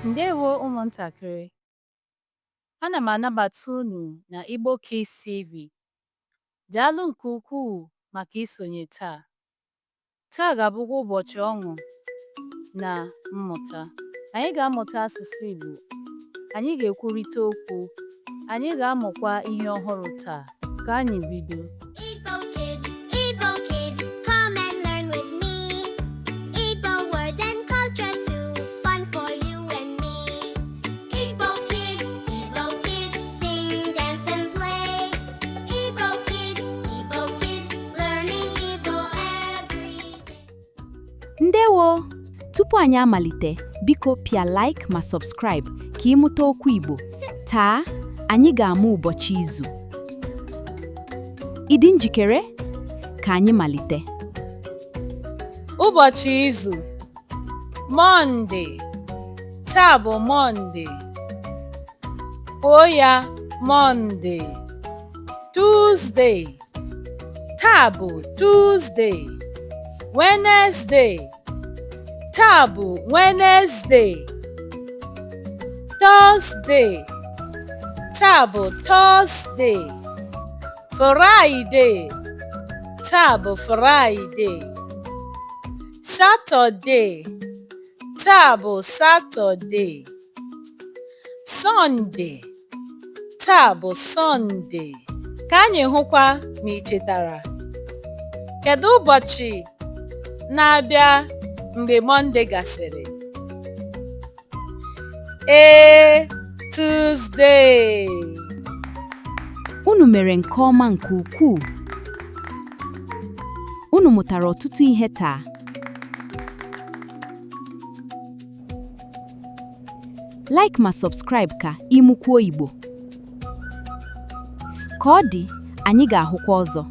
Ndewo ụmụntakịrị. Ana m anabata unu na Igbo Kids TV. Daalụ nke ukwuu maka isonye taa. Taa ga-abụkwa ụbọchị ọṅụ na mmụta. Anyị ga-amụta asụsụ Igbo. Anyị ga-ekwurịta okwu. Anyị ga-amụkwa ihe ọhụrụ taa. Ka anyị bido. Igbo kids, Igbo kids, come and learn with me. Igbo words and culture too, fun for you and me. Igbo kids, Igbo kids, sing, dance and play. Igbo kids, Igbo kids, learning Igbo every day. Ndewo! Tupu anyị amalite, biko pịa like ma subscribe ka ị mụta okwu Igbo. Taa, anyị ga-amụ ụbọchị izu. Ị dị njikere? Ka anyị malite. Ụbọchị izu. Mọnde. Taa bụ Mọnde. Kwuo ya Mọnde. Tuzdee. Taa bụ Tuzdee. Wenezdee. Taa bụ Wenezdee. Tọzdee. Taa bụ Tọzdee. Fraịdee. Taa bụ Fraịdee. Satọdee. Taa bụ Satọdee. Sọnde. Taa bụ Sọnde. Ka anyị hụkwa ma ị chetara. Kedu ụbọchị na-abịa mgbe Mọnde gasịrị? Ee, Tuzdee. Unu mere nke ọma nke ukwuu. Unu mụtara ọtụtụ ihe taa. Like ma subscribe ka ị mụkwuo Igbo. Ka ọ dị, anyị ga-ahụkwa ọzọ.